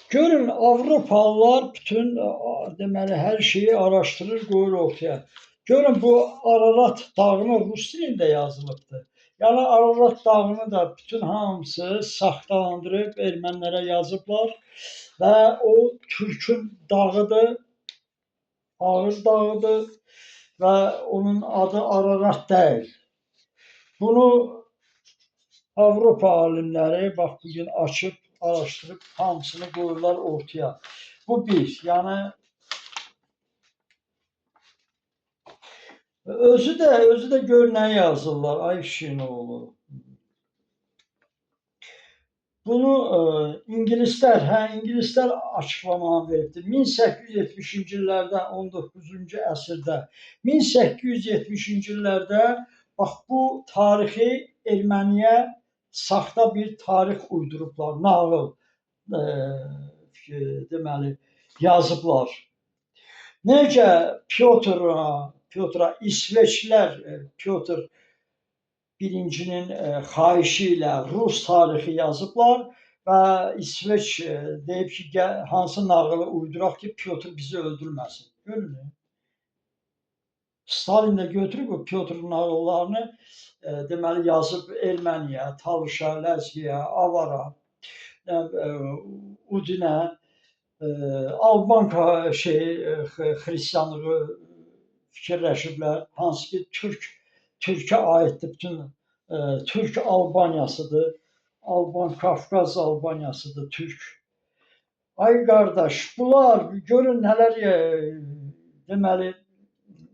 Görün, Avropalılar bütün deməli hər şeyi araşdırır, qoyur ortaya. Görün, bu Ararat dağını rus dilində yazılıbdır. Yəni Ararat dağını da bütün hamısı saxtalandırıb ermənilərə yazıblar və o Türkün dağıdır, Ağır dağıdır və onun adı Ararat deyil. Bunu Avropa alimləri bax bugün açıb, araşdırıb hamısını qoyurlar ortaya. Bu bir, yəni özü də gör nə yazırlar, ay kişinin oğlu. Bunu ingilislər, hə, ingilislər açıqlamanı veribdir. 1870-ci illərdə, 19-cu əsrdə, 1870-ci illərdə bax bu tarixi erməniyə saxta bir tarix uydurublar, nağıl deməli yazıblar. Necə Pyotra İsveçlər Pyotr birincinin xahişi ilə Rus tarixi yazıblar və İsveç deyib ki, gəl, hansı nağılı uyduraq ki, Pyotr bizi öldürməsin. Görün. Stalin də götürüb bu Pyotrun nağıllarını deməli yazıb Erməniyə, Talışa, Ləzgiyə, Avara, Udinə, Alban xristianlığı fikirləşiblər, hansı ki Türkə aiddir, bütün Türk Albaniyasıdır. Alban, Qafqaz Albaniyasıdır, Türk. Ay qardaş, bunlar görün nələr deməli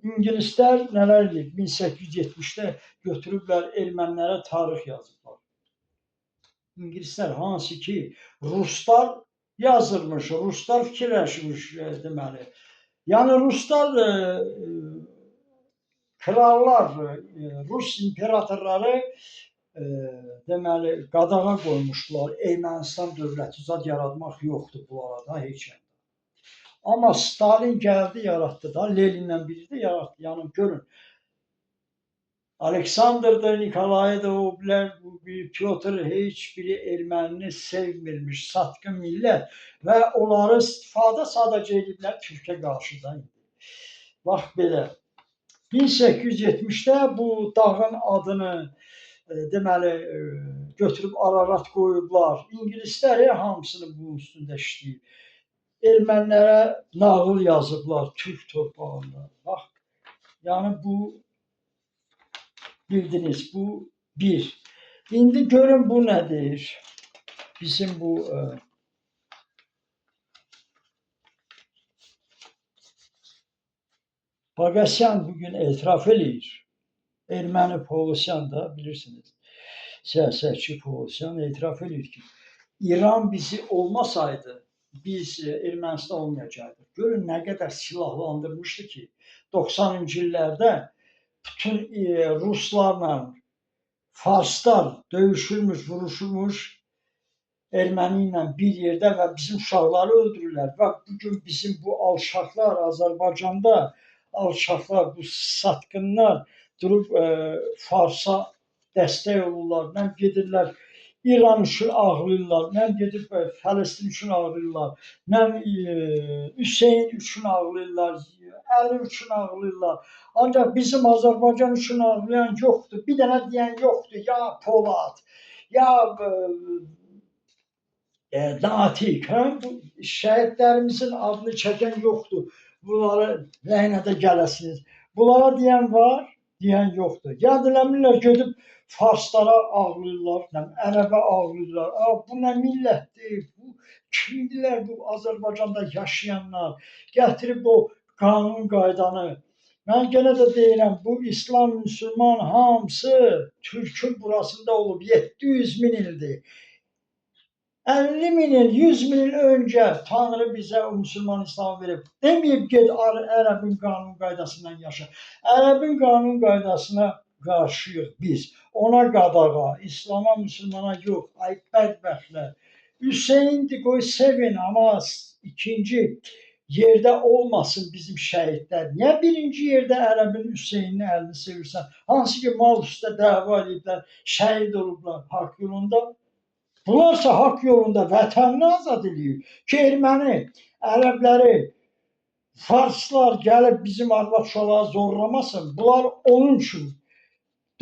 İngilislər nələr eləyib 1870-də götürüblər ermənilərə tarix yazıblar. İngilislər hansı ki Ruslar yazırmış, Ruslar fikirləşmiş deməli. Yəni Ruslar krallar, Rus imperatorları deməli qadağa qoymuşdular. Ermənistan dövləti zad yaratmaq yoxdur bu arada heç nə. Amma Stalin gəldi, yaratdı da, Leninlə birlikdə yaratdı. Yəni görün, Aleksandr da, Nikolay da, o bilər, bu bir Pyotr heç biri ermənini sevmirmiş, satqın millət və onları istifadə sadəcə ediblər Türkə qarşı da indi. Bax belə. 1870-də bu dağın adını deməli götürüb Ararat qoyublar. İngilislər hamısını bunun üstündə işləyib. Ermənilərə nağıl yazıblar Türk torpağında. Bax, yəni bu bildiniz, bu bir. İndi görün bu nədir? Bizim bu Bagasyan bugün etiraf eləyir. Erməni Poğosyan da bilirsiniz. Siyasətçi Poğosyan etiraf eləyir ki, İran bizi olmasaydı biz Ermənistan olmayacaqdıq. Görün nə qədər silahlandırmışdı ki, 90-cı illərdə bütün Ruslarla Farslar döyüşürmüş, vuruşurmuş erməni ilə bir yerdə və bizim uşaqları öldürürlər. Və bugün bizim bu alçaqlar Azərbaycanda, alçaqlar, bu satqınlar durub Farsa dəstək olurlar, nə gedirlər İran üçün ağlayırlar, nə gedib Fələstin üçün ağlayırlar, nə Hüseyn üçün ağlayırlar, Əli üçün ağlayırlar. Ancaq bizim Azərbaycan üçün ağlayan yoxdur. Bir dənə deyən yoxdur. Ya Polad, ya Natiq, hə? Bu şəhidlərimizin adını çəkən yoxdur. Bunlara lənətə gələsiniz. Bunlara deyən var, deyən yoxdur. Yad eləmirlər, gedib Farslara ağlayırlar, nə, ərəbə ağlayırlar. A, bu nə millətdir? Bu kimdirlər bu Azərbaycanda yaşayanlar? Gətirib o qanun qaydanı. Mən yenə də deyirəm, bu İslam, müsəlman hamısı Türkün burasında olub 700 min ildir. 50 min il, 100 min il öncə Tanrı bizə o müsəlman İslamı verib. Deməyib get ərəbin qanun qaydasından yaşa. Ərəbin qanun qaydasına qarşıyıq biz. Ona qadağa, İslama, müsəlmana yox. Ay bədbəxtlər. Hüseyndir, qoy sevin, amma ikinci yerdə olmasın bizim şəhidlər. Niyə birinci yerdə ərəbin Hüseynini əlini sevirsən? Hansı ki mal üstə dəva ediblər, şəhid olublar haqq yolunda. Bunlarsa haqq yolunda vətənini azad eləyir ki, erməni, ərəbləri, farslar gəlib bizim arvad uşaqları zorlamasın. Bunlar onun üçün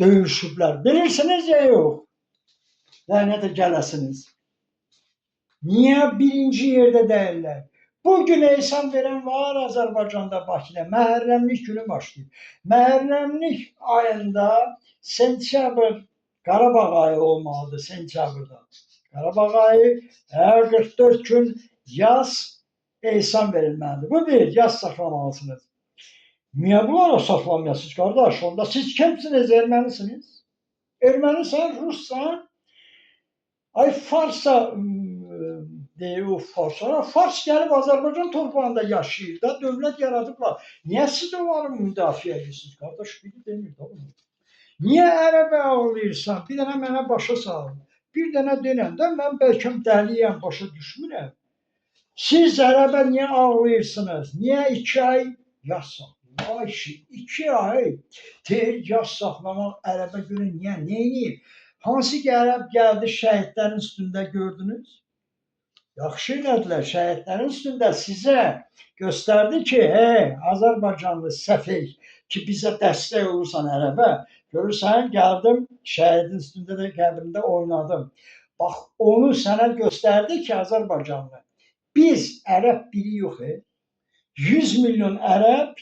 döyüşüblər. Bilirsiniz ya yox? Lənətə gələsiniz. Niyə birinci yerdə deyirlər? Bugün ehsan verən var Azərbaycanda, Bakıda. Məhərrəmlik günü başlayır. Məhərrəmlik ayında sentyabr, Qarabağ ayı olmalıdır sentyabrda. Qarabağ ayı hər 44 gün yaz ehsan verilməlidir. Bu bir, yaz saxlamalısınız. Niyə bunlara saxlamayasınız qardaş? Onda siz kimsiniz? Ermənisiniz? Ermənisən, Russan? Ay Farsa deyir o Farslara. Fars gəlib Azərbaycan torpağında yaşayır da, dövlət yaradıblar. Niyə siz onları müdafiə edirsiniz qardaş? Biri demir də bunu. Niyə ərəbə ağlayırsan? Bir dənə mənə başa sal. Bir dənə denəndə mən bəlkə dəliyəm, başa düşmürəm. Siz ərəbə niyə ağlayırsınız? Niyə 2 ay yas saxlayır? Ay kişi, 2 ay deyir yas saxlamaq ərəbə görə niyə? Neyniyib? Hansı ki ərəb gəldi şəhidlərin üstündə gördünüz? Yaxşı elədilər şəhidlərin üstündə sizə göstərdi ki, hey Azərbaycanlı səfeh ki bizə dəstək olursan ərəbə, görürsən gəldim şəhidin üstündə də qəbrində oynadım. Bax onu sənə göstərdi ki Azərbaycanlı. Biz ərəb biri yox, 100 milyon ərəb,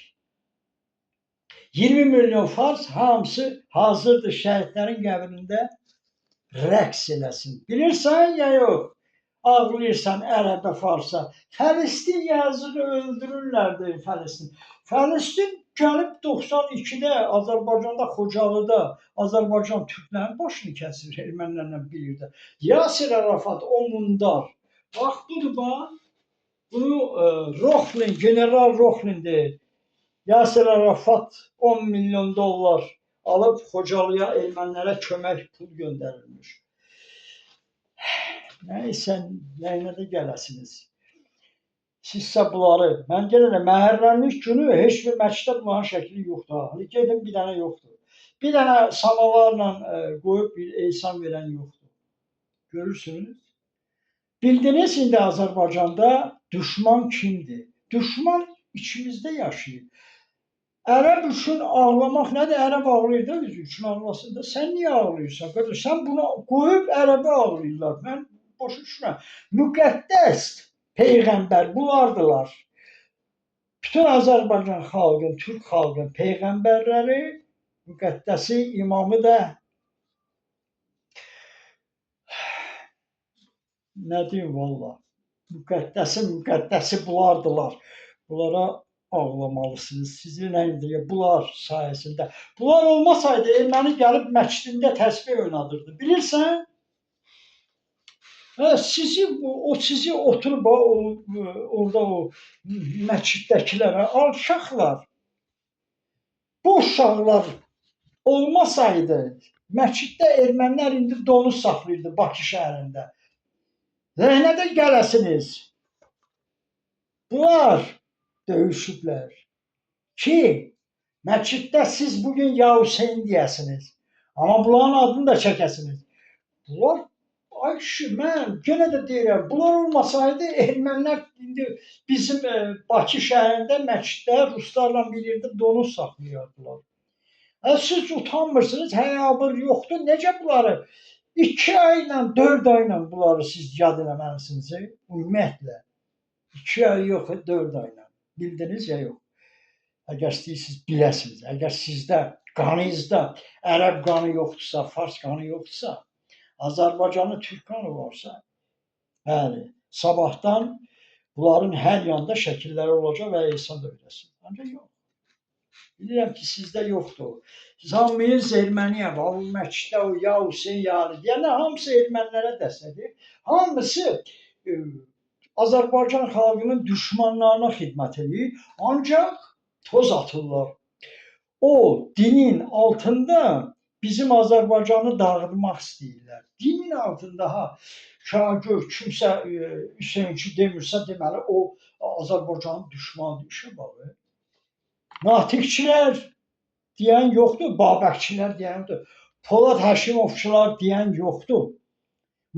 20 milyon fars hamısı hazırdır şəhidlərin qəbrində rəqs eləsin. Bilirsən ya yox? Ağlayırsan ərəbə, farsa. Fələstin yazığı öldürürlər deyir Fələstin. Fələstin gəlib 92-də Azərbaycanda, Xocalıda Azərbaycan türklərin başını kəsir ermənilərlə bir yerdə. Yasir Arafat o mundar. Bax budur bax. Bunu Rohlin, General Rohlin deyir. Yasir Arafat 10 milyon dollar alıb Xocalıya ermənilərə kömək pul göndərilmiş. Nəysə, nəyinə də gələsiniz. Sizsə bunları, mən gəlirəm, Məhərrəmlik günü heç bir məsciddə bunların şəkli yoxdur. Hani gedin bir dənə yoxdur. Bir dənə samavarla qoyub bir ehsan verən yoxdur. Görürsünüz? Bildiniz indi Azərbaycanda düşman kimdir? Düşman içimizdə yaşayır. Ərəb üçün ağlamaq nədir? Ərəb ağlayır da özü üçün ağlasın da. Sən niyə ağlayırsan? Qardaş, sən bunu qoyub ərəbə ağlayırlar. Mən başa düşmürəm. Müqəddəs peyğəmbər bunlardılar. Bütün Azərbaycan xalqın, Türk xalqın peyğəmbərləri, müqəddəsi, imamı da nə deyim valla. Müqəddəsi, müqəddəsi bunlardılar. Bunlara ağlamalısınız. Sizi nə indirə bunlar sayəsində. Bunlar olmasaydı erməni gəlib məscidində təsbih oynadırdı. Bilirsən? Hə, sizi o sizi oturub orada o məsciddəkilərə alçaqlar. Bu uşaqlar olmasaydı məsciddə ermənilər indi donuz saxlayırdı Bakı şəhərində. Lənətə gələsiniz. Bunlar döyüşüblər ki, məsciddə siz bugün ya Hüseyin deyəsiniz. Amma bunların adını da çəkəsiniz. Bunlar, ay kişi, mən yenə də deyirəm, bunlar olmasaydı ermənilər indi bizim Bakı şəhərində məsciddə ruslarla bir yerdə donuz saxlayırdılar. Siz utanmırsınız, həya-bır yoxdur. Necə bunları 2 ayla, 4 ayla bunları siz yad eləməlisiniz, ümumiyyətlə. 2 ay yox, 4 ayla. Bildiniz ya yox? Əgər istəyirsiniz biləsiniz. Əgər sizdə qanınızda ərəb qanı yoxdursa, fars qanı yoxdursa, Azərbaycanlı türk qanı varsa, bəli, sabahdan bunların hər yanda şəkilləri olacaq və ehsan da verəsiniz. Ancaq yox. Bilirəm ki, sizdə yoxdur. Siz hamınız erməniyə, bu məsciddə o ya Hüseyin, ya Ali deyənlər hamısı ermənilərə dəstəkdir. Hamısı Azərbaycan xalqının düşmanlarına xidmət edir. Ancaq toz atırlar. O dinin altında bizim Azərbaycanı dağıtmaq istəyirlər. Dinin altında ha, gör kimsə Hüseyinçi demirsə, deməli o Azərbaycanın düşmanıdır. İşə bax. Natiqçilər deyən yoxdur, Babəkçilər deyən yoxdur. Polad Həşimovçular deyən yoxdur.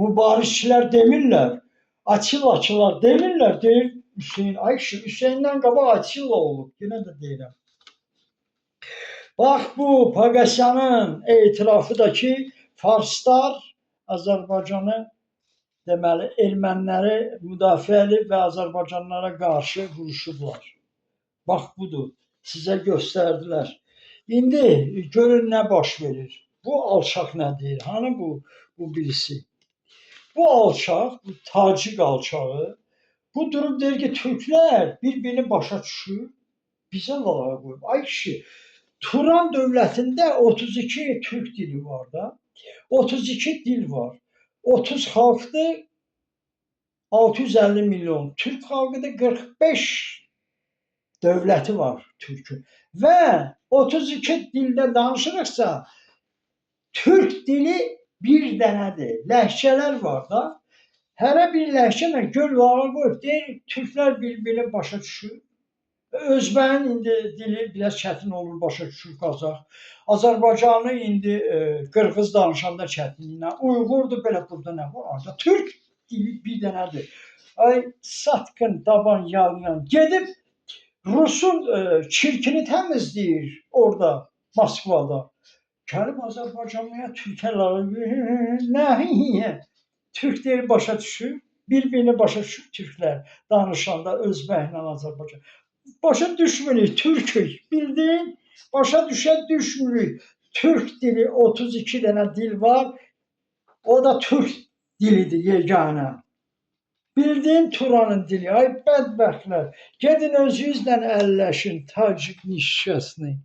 Mübarizçilər demirlər. Atillaçılar demirlər, deyir Hüseyn. Ay kişi, Hüseyndən qabaq Atilla olub. Yenə də deyirəm. Bax bu Paqasyanın etirafı da ki, Farslar Azərbaycanı, deməli, erməniləri müdafiə edib və Azərbaycanlılara qarşı vuruşublar. Bax budur. Sizə göstərdilər. İndi görün nə baş verir. Bu alçaq nə deyir? Hanı bu birisi? Bu alçaq, bu tacik alçağı, bu durub deyir ki, türklər bir-birini başa düşür, bizə lağa qoyub. Ay kişi, Turan dövlətində 32 türk dili var da. 32 dil var. 30 xalqdır, 650 milyon. Türk xalqıdır, 45 dövləti var Türkün. Və 32 dildə danışırıqsa, türk dili bir dənədir. Ləhcələr var da. Hərə bir ləhcə ilə göl lağa qoyub, deyir, türklər bir-birini başa düşür. Özbəyin indi dili biraz çətin olur, başa düşür qazax. Azərbaycanı indi qırğız danışanda çətinliklə, Uyğurdur belə burada nə var? Ancaq türk dili bir dənədir. Ay satqın, daban yalayan gedib Rusun çirkini təmizləyir orada Moskvada. Gəlib Azərbaycanlıya türkə nə? Türk dili başa düşür, bir-birini başa düşür türklər danışanda özbəklə Azərbaycan. Başa düşmürük, türkük, bildin? Başa düşə düşmürük. Türk dili 32 dənə dil var. O da türk dilidir yeganə. Bildin Turanın dili. Ay bədbəxtlər. Gedin özünüzlə əlləşin, tacik nişşasını.